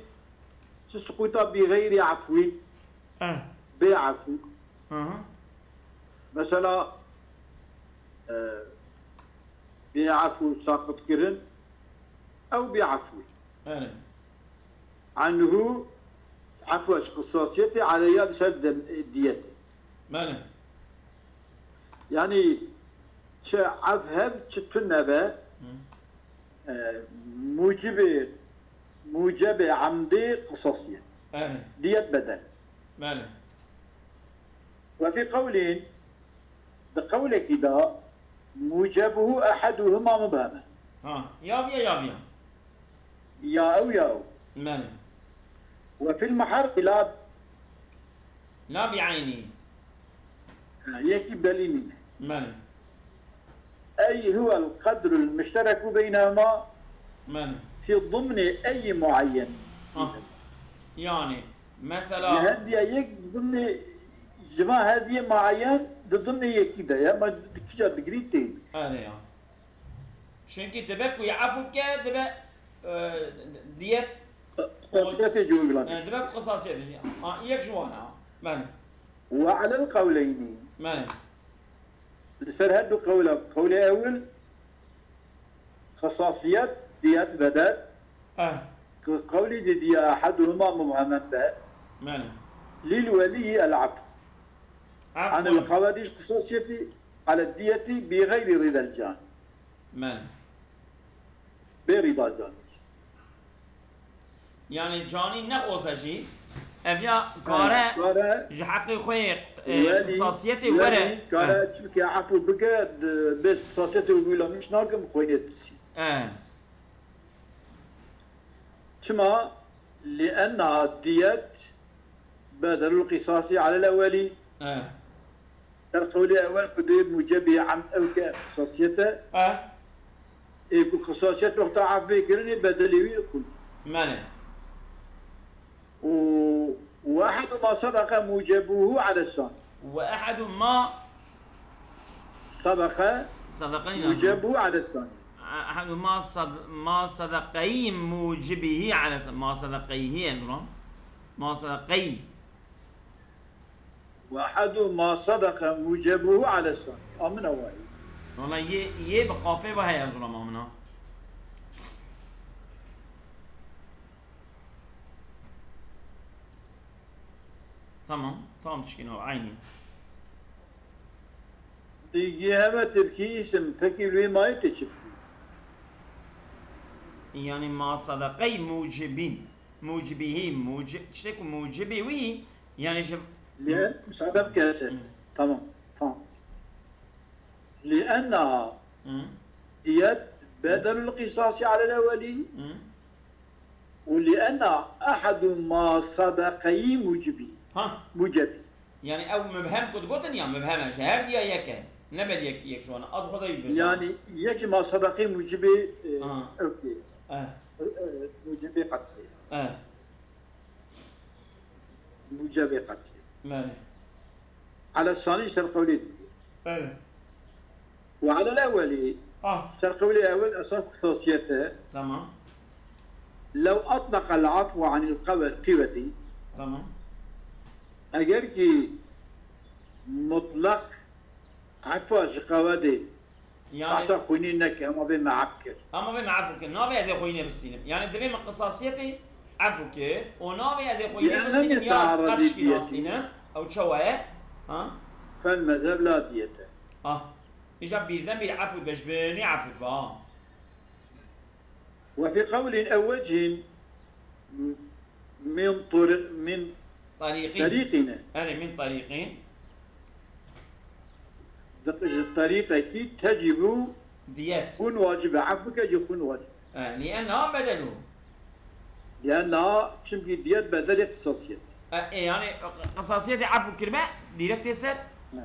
çi suquta bi xeyrî efwî, Eh. bê efwî. Hı hı. Mesela, e, bê efwî saqitkirin, ew bê efwî. Erê. Anhu, efwa ji qisasiyetê, aleyha li ser dem-, diyetê. Belê. Yani, çi ef heb, çi tune be, Hı. e, mucibê, mucebê emdê qisasiyet. Erê. Diyet bedel. Belê. Ve fî qewlin, di qewlekî de, mucebuhu ehaduhuma mubheme. Ha, ya viya, ya viya. Ya ew, ya ew. Belê. Ve fil muharrimi la La bi eynî. Ha, yekî belî nîne. Belê. Ey huwel qedrul muştereku beynehuma Belê. fî dimnê ey muayyen. Ha. Yani, mesela Ji her diya yek dimnê, ji van her diyê muayyen di dimnê yekî de ye. Ma di kîja digirî tê. Erê ya. Çunkî dibe ku ya efû bike, dibe, e, diyet Qisasiyetê ji wî gilan. E, dibe ku qisasiyetê ji. Ha, yek ji wan e, ha. Belê. Ve alel qewleynî. Belê. Li ser her du qewla, qewlê ewil, qisasiyet, diyet, bedel. Eh. Qewlê di diya ehaduhuma mubhemen be. Belê. Lil weliyî el efû. Efû. Anil qawadiş qisasiyetî, alel diyetî bi xeyrî rîdel can. Belê. Bê rîda canî. Yani canî nexwaze jî, ev ya kare, kare ji heqê xwe yê, e, welî, qisasiyetê welî were. Kare, e, çimkî efû bike, di, bê qisasiyetê û wî lamiş nakim, xwênê disî. E. Çima? Li enna diyet bedelul qisasî alel ewelî. E. Ser qewlê ewel ku dê mucebî emd ew ke qisasiyet e. E. Ê ku qisasiyet wexta ef bê kirinê bedelê wî xwîn. Belê. Û, û ehedu ma sebeqe mucebuhu ale sanî. Ve ehedu ma Sebeqe sebeqe mucebuhu ale sanî. Ehadu ma sad-, ma sadaqayî mucibihî ale s-, ma sadaqayî ye, duran. Ma sadaqayî. وأحد ما صدق موجبه على الصانع. Amina wayî. Wala yê, yê bi qafê ve heye, zûra mamina. Tamam, tamam, tişkî nav, aynî. Dîgî heve tirkî îsim, pekî lê mayê tê çi bikî? Yani ma sadaqey mucibîn. Mucibihî, muci-, tiştê ku mucibî wî, yani ji... Lê, müsaade bike. Tamam, tamam. لأنها diyet bedelul qisasi alel evvelî. Û لأنها أحد ما صدقي موجبي. Ha. Mucebi. Yani ew mübhem ku digotin ya mübhem e, ji her diya yek e. Ne bed yek, yek ji wan e. Ad xwe de bêje. Yani yek ma sadaqî mucibê, e, Aha. Ew ki. Eh. E, e, mucibê qet'î. Eh. Mucibê qet'î. Belê. Ala sani ser qewlê dî. Belê. Ve alel ewwelî, Ah. Ser qewlê ewwel esas qisasiyet e. Tamam. Lew atlaqa el afwe anil qewe-, qîwetî. Tamam. Eger ki mutlaq efwa ji qewedê Yani, behsa xwînê neke, ama vê me ef kir. Ama vê me efû kir. Navê ez ê xwînê bistînim. Yani divê min qisasiyetê efû kir û navê ez ê xwînê bistînim ya qetişkî nastînim. Ew çawa ye? Ha? Fel mezheb la diyete. Ah. Îca birdenbir efû dibe, ji binî efû dibe, ha. وفي قول أو وجه من طرق، من Tarîqîn. Tarîqîn e. Erê, min tarîqîn. Ji, ji tarîqekî tecibû Diyet. Xwîn wacib e. Ef bike jî xwîn wacib. E, lienna bedelû. Lienna, çimkî diyet bedelê qisasiyet. E, e, yani qisasiyetê efû kirme, direkt tê ser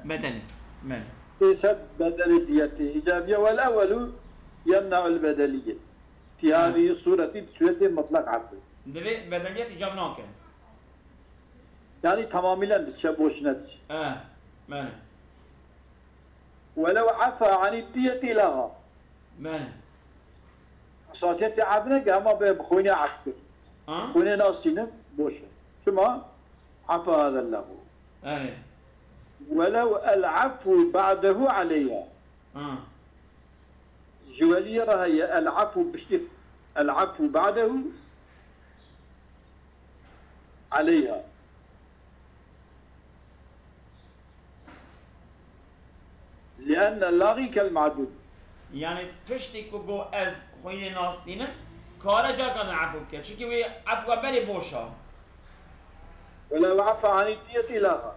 bedelê. Belê. Tê ser bedelê diyetê. Îcabiye wel ewwelû yemne'ul bedeliyet. Fi hadî sûretî bi sûretê mutlaq efû. Divê bedeliyet îcab nake. Yani tamamîlen diçe, boş nediçe. E, belê. Welew efa anî diyetî laxa. Belê. Esasiyetê ef neke, hema bê bi xwînê ef kir. Ha? Xwînê nastînin, boş e. Çima? Efa hada lexu. Belê. Welew el afû ba'dehu aleyha. Ha. Ji weliyê re heye el afû piştî, el afû ba'dehu aleyha. Lienne lagî kel ma'dûd. Yani piştî ku got ez xwînê nastînim, kare carka din efû bike. Çimkî wê efû berê boş a. Welew efa anî diyetî laxa.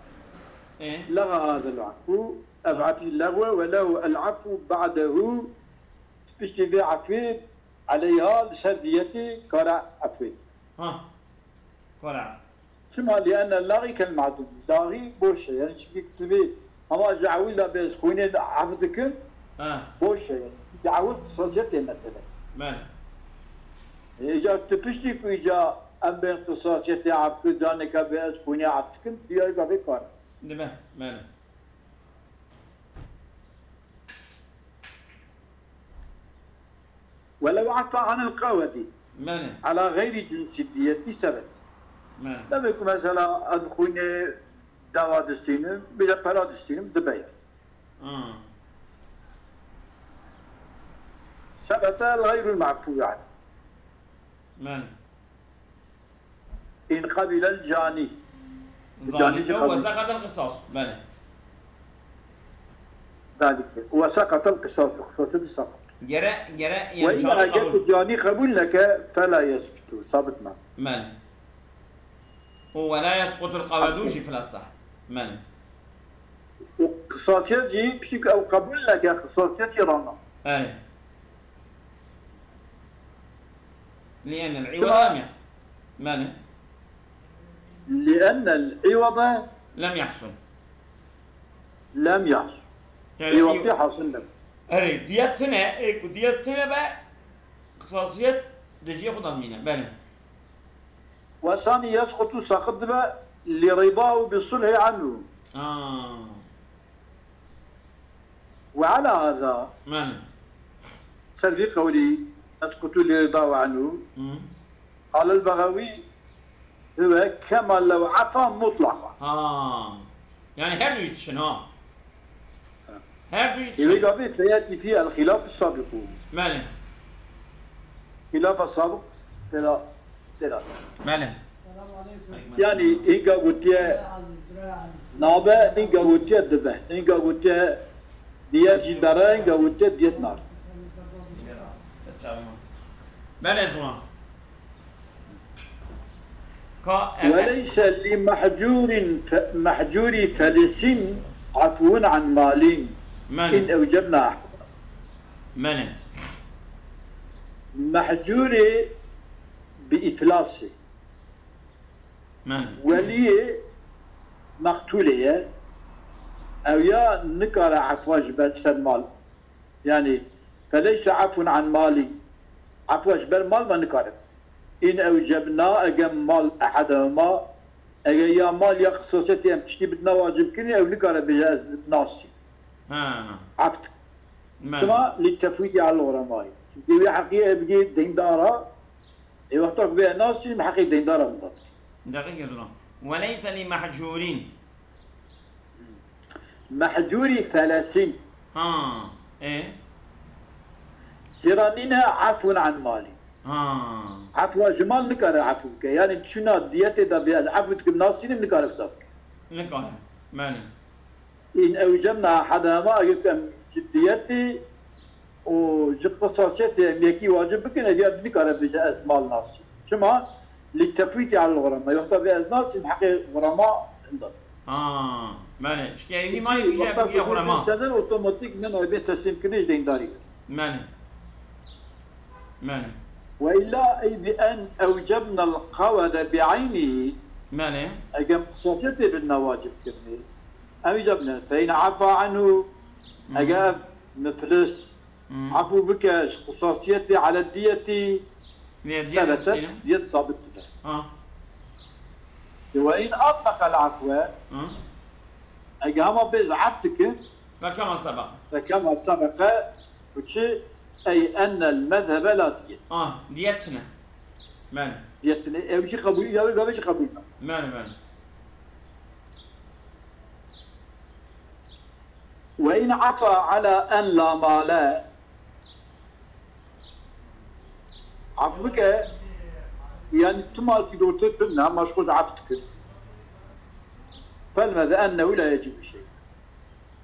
E? Laxa hadel afû. Ev efî lexwe, welew el afû ba'dehu, piştî vê efê, aleyha, li ser diyetê kare efê. Ha. Kare. Çima? Lienne lagî kel ma'dûm. Lagî boş e. Yani çimkî tu vê hema ji ewil de bê ez xwînê ef dikim, Ha. Boş e. Yani çimkî ewil qisasiyetê mesele. Belê. E, îca tu piştî ku îca em bên qisasiyetê ef kir, caneke bê ez xwînê ef dikim, diyarî vê kare. Dibe, belê. Welew efa anil qewedî Mene. Ala xeyrî cinsî diyetî sebet. Mene. Demê ku mesela ez xwînê deva distînim, bile pera distînim, dibe ye. Ha. Sebete el xeyrul ma'fû yani. Mene. In qebîlel canî. Canî jî qebûl. Ve seqetel qisas. Belê. Dalike. Ve seqetel qisas. Qisasê de seqet. Gere, gere, yani canî qebûl. Ve illa eger canî qebûl neke, fela yesbutu. Sabit me. Belê. Û ve la yesqutul qevedu jî fil esah. Belê. Û qisasiyet jî piştî ku ew qebûl neke, qisasiyet jî rana. Belê. لأن العوض لم يحصل. Belê. لأن العوض لم يحصل. Lem yahsul. Yani, îwatî hasil nebe. Erê, diyet tune, ê ku diyet tune be, qisasiyet di cihê xwe de dimîne. Belê. Ve sanî yesqutu saqit dibe, li ridahu bi sulhi anhu. Ha. Ve ala hada. Mene. ser vî qewlî, ez qutû lê dawa enû. Hmm. Qal el-Bexewî, huve kema lew efa mutlaqa. Ha. Yani her du jî dişin ha. Her du jî dişin. Êvê gavê feyetî fî el-xilaf sabiqû. Mele. Xilaf sabiq tera, tera. Mele. Yani, înka gotiye nabe, înka gotiye dibe, înka gotiye diyet jî dere, înka gotiye diyet nare. Mele, zûna. Ka, e, e. Weleyse li mehcûrin fe-, mehcûrî felisin afûn an malîn. Mele. In ewcebna. Mele. Mehcûrê bi îflasê. Mele. Weliyê meqtûlê ye. Ew ya nikare efwa ji ber ser mal. Yani, feleyse afûn an malî. Efwa ji ber mal me nikare. In ewcebna, ege mal ehedehuma, ege ya mal ya qisasiyetê em tiştî bidina wacibkirinê, ew nikare bêje ez nasî. Ha. Eft. Mele. Çima? Li tefwîtî al ğuremayî. Çünkü wê heqî ev bigê deyndara, ê wexta ku bê nasî, min heqê deyndara min da bidî. Deqîqe zûna. Weleyse li mehcûrîn. Mehcûrî felesîn. Ha, e? Jê re nîne efûn an malî. Ha. Efwa ji mal nikare efû bike. Yani çûna diyetê de bê ez efû dikim nasînim nikare bi te bike. Nikare. Mele. In ewcebna ehedehuma, eger em ji diyetê û ji qisasiyetê em yekî wacib bikin, ev ya nikare bêje ez mal nasînim. Çima? Li tefwîtî al ğurema. Wexta vê ez nasînim heqê ğurema hinda. Ha, mele. Şikayî malî bije wexta bije ğurema. Seder otomatik min ew bê teslîmkirin ji deyndarî. Mele. Mele. Ve illa ey bi en ewcebna el qawede bi eynî. Mele. Eger qisasiyetê bidina wacib kirinê. Ewcebne. Fe in afa anhu. Hmm. Eger miflis Hmm. Efû bike ji qisasiyetê ele diyetî. Vê diyet sene ser, diyet sabit dibe. Ha. Ve in atleqel afwe, Ha. Ege hema bêz ef dike, Fekema sebeqe. Fekema sebeqe, û çi? Ey ennel mezhebe la diyet. Ha, diyet tune. Mele. Diyet tune. Ew jî qebûl, ya wê gavê jî qebûl be. Mele, mele. Ve in afa ala en la male. Af bike, yani tu mal ki dote tu ne, ama şkoz af dikir. Felmeze ennehu la yecib şey.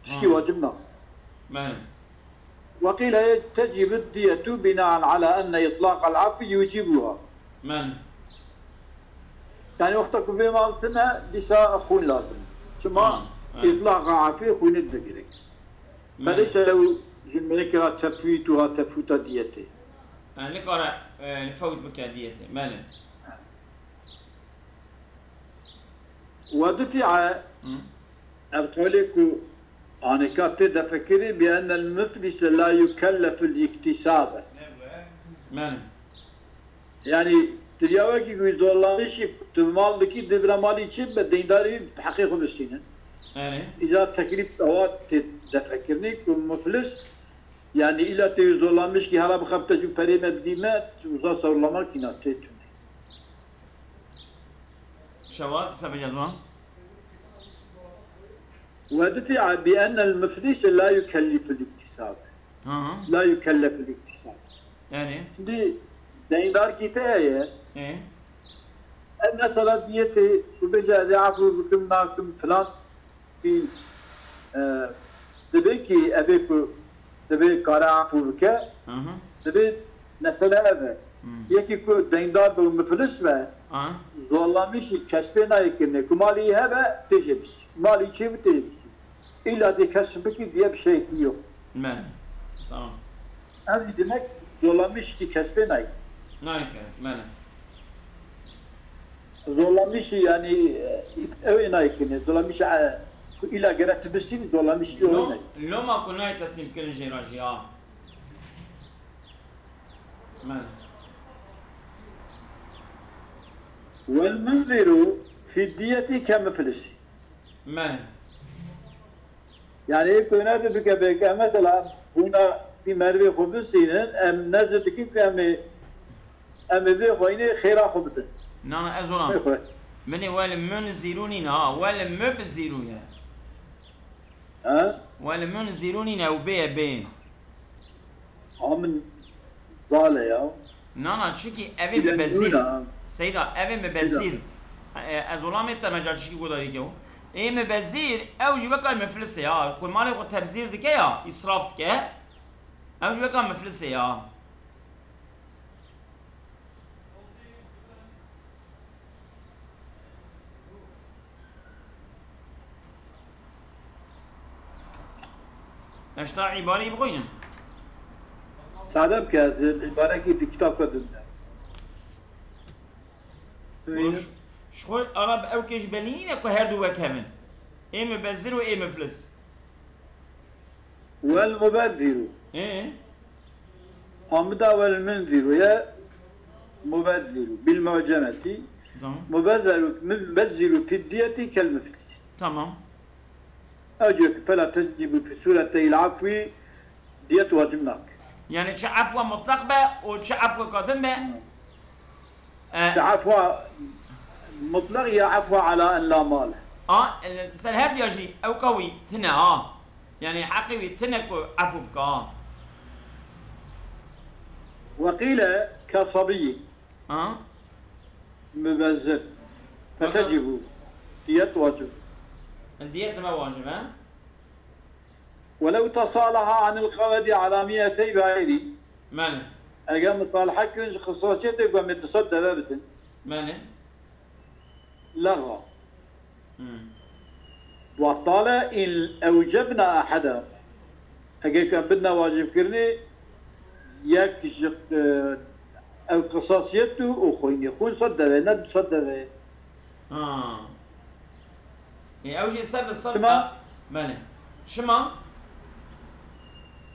Tişkî Ha. Wacib na. Mele. Ve qîle tecib diyetu binaan ala enne itlaq al afi yucibuha. Mele. Yani wexta ku vê mal tine, dîsa xûn lazim. Çima? Ha, evet. Îtlaqa afê xûnê digire. Mele. Feleyse lew ji mêkira tefwît û ha tefwîta diyetê. Yani nikare, e, fewt bike diyetê. Mele. Ve dufi'a Hı. Ev qewlê ku anika tê defekirî bi ennel muflise la yukellefu l-iktisabe. Mele. Yani, tu ya wekî ku zorlanişî tu mal dikî, dibira malî çi be, deyndarî heqê xwe bistîne. Erê. Îca teklîf ewa tê defekirinî ku muflis, yani îla tê zorlanmiş kî hera bixebite jû perê me bidî me, uza zorlama kîna tê tune. Şewat, sebecedwan. Ve dufi'a bi ennel muflise la yukelliful iktisab. Hı hı. La yukelliful iktisab. Yani? Şimdi deyndar kî te heye. E? Ev mesela diyetê, tu bêje ez ê afû bikim, nakim filan. Kî, e, dibê kî evê ku dibê kare afû bike, Hı hı. Dibê mesele ev e. Hı. Yekî ku deyndar be û mifilis be, Ha. Zorlamîşî kes pê nayê kirinê. Ku malî hebe têjê bistî. Malî çê bi têjê bistî. Îlla dê kes bikî diye bir şey yok. Me. Tamam. Ev demek zorlamîşî kes pê nayê. Nayê, mele. Zorlamîşî, yani, e, ew ê nayê kirinê. Zorlamîşî, e, ku îlla gere tu bistînî, zorlamîşî ew ê Lo-, nayê. Loma ku nayê teslîm kirin jê re jî, a. Mele. Wel munziru fî diyetî ke muflisî. Mele. Yani, ê ku ne dibike bêke, mesela, bûna Vî merivê xwe bisînin, em nezir dikin ku em ê, em ê vê xweyinê xêra xwe bidin. Nana, ez olam. Vê xwe. Binê wel munzirû nîne ha, wel mubzirû ye. He? Wel munzirû nîne, ew bê ye, bê. A min zal e ya. Nana, çikî ev ê mibezîr. Seyda, ev ê mibezîr. E, ez olamê te meca çikî goda dike o. Ê mibezîr, ew jî weka miflisê ya. Ku malê xwe tebzîr dike ya, îsraf dike. Ew jî weka miflisê ya. Eşta îbareyî bixwînim. Sade bike, ez îbarekî di kitapke din de. Ji xwe ara bi ew kê ji belî nîne ku her du wek hev in. Ê mubezir û ê muflis. Wel mubezziru. Ê? Hamida wel munziru ye mubezziru. Bil mu'cemeti. Tamam. Mubezziru, mubezziru fiddiyeti kel muflis. Tamam. Ew cihê ku fela tecibu fi sureteyil afwi diyet wacib nake. Yani çi afwa mutlaq be û çi afwa kadin be. Çi afwa mutlaq ya afwa ala en la mal. A, ser her diya jî ew ka wî tine ha. Yani heqê wî tine ku afw bike ha. Ve qîle ke sabiyyin. Ha? Mubezzir. Fetecibu. Diyet wacib. Diyet dime wacib e. Welew tesalaha anil qewedi ala mi'etey ba'îrî. Mene. Eger misalaha kirin ji qisasiyetê ku em ê du sed deve bidin. Mene. Lexwa. Hmm. Wextale in ewcebna eheda. Eger ku em bidine wacibkirinê yek ji, e, ew qisasiyet û xwînê xwîn sed deve, ne du sed deve. Ha. E, ew jî ser li ser Çima? Belê. Çima?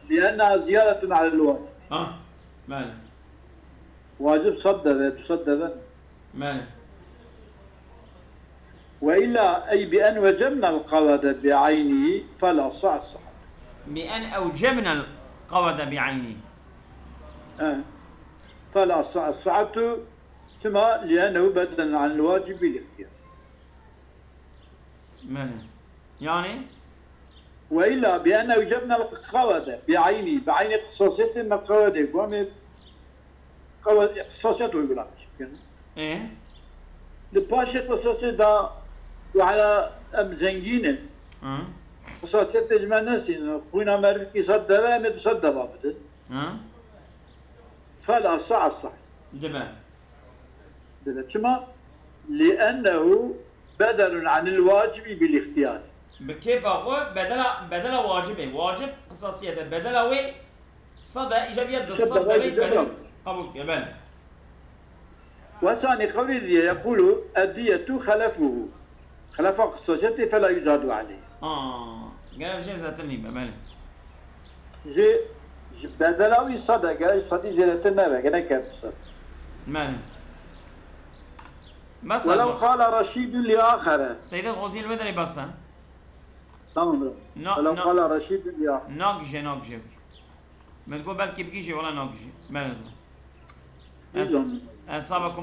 Lienna ziyaretun alel wacib. Ha. Belê. Wacib sed deve, du sed deve. Belê. Ve illa ey bi en wecebna el qawade bi aynihi fel asah sah. Bi en ewcebna el qawade bi aynihi. He. Fel asah sahatu Çima? Liennehu bedelun anil wacib bil ihtiyar. Belê. Yani? Ve illa bi en ewcebna qawede bi ayni, bi ayni qisasiyetê me qawedê ku em ê qawe-, qisasiyet uygulamış bikin. E? Li paşê qisasê da ku hala em zengîn in. Hı. Qisasiyetê ji me nesîn. Xwîna merivkî sed deve em ê du sed deva bidin. Hı. Fel asah asah. Dibe. Dibe. Çima? Liennehu bedelun anil wacibi bil ihtiyar. Bi kêfa xwe bedela, bedela wacibê. Wacib qisasiyet e. Bedela wê sed e, îca biya du sed deve bedel. Qebûl dike, belê. Ve sanî qewlê diye yekulu eddiyetu xelefuhu. Xelefa qisasiyetê fela yuzadu aleyh. Aa, gerek jê zêdetir nîbe, belê. Ji, ji bedela wî sed e, gerek sedî zêdetir nebe, gerek her sed. Belê. Mesela. Welew qala reşîdun li axere. Seyda Xozî li wê derê bes e. Tamam bro. Welew qala reşîdun li axere. Nagije, nagije. Min got belkî bigije, wela nagije. Belê. Esabakum